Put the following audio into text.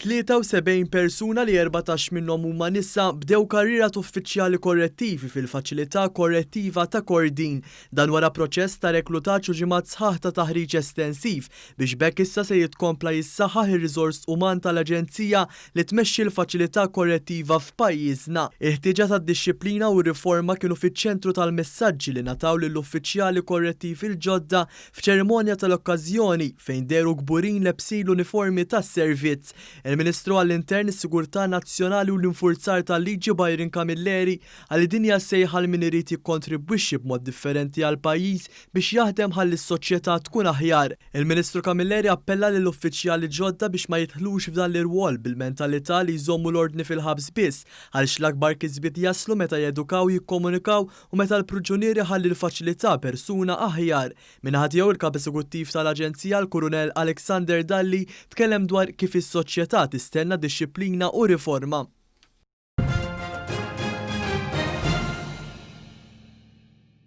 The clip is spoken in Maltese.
73 persuna li 14 minnhom huma nisa bdew karriera t'uffiċjali korrettivi fil-Faċilità Korrettiva ta' Kordin. Dan wara proċess ta' reklutaġġ u ġimgħat sħaħ ta' taħriġ estensiv biex b'hekk issa se jitkompla jissaħħaħ ir-riżors uman tal-Aġenzija li tmexxi l-Faċilità Korrettiva f'pajjiżna. Il-ħtieġa tad-dixxiplina u r-riforma kienu fiċ-ċentru tal-messaġġi li ngħataw lill-uffiċjali korrettivi l-ġodda F'ċerimonja tal-okkażjoni, fejn dehru kburin lebsin l-uniformi tas-servizz, il-Ministru għall-Intern, is-Sigurtà Nazzjonali u l-Infurzar tal-Liġi Byron Camilleri qal li din hija sejħa għal min irid jikkontribwixxi b'mod differenti għall-pajjiż biex jaħdem ħalli s-soċjetà tkun aħjar. Il-Ministru Camilleri appella lill-uffiċjali ġodda biex ma jidħlux f'dan l-irwol bil-mentalità li jżommu l-ordni fil-ħabs biss għaliex l-akbar kisbiet jaslu meta jedukaw, jikkomunikaw u meta l-pruġunier iħalli l-faċilità persuna aħjar. Min-naħa tiegħu il-Kap Esekuttiv tal-Aġenzija l-Kurunell Alexander Dalli tkellem dwar kif is-soċjetà tistenna dixxiplina u riforma.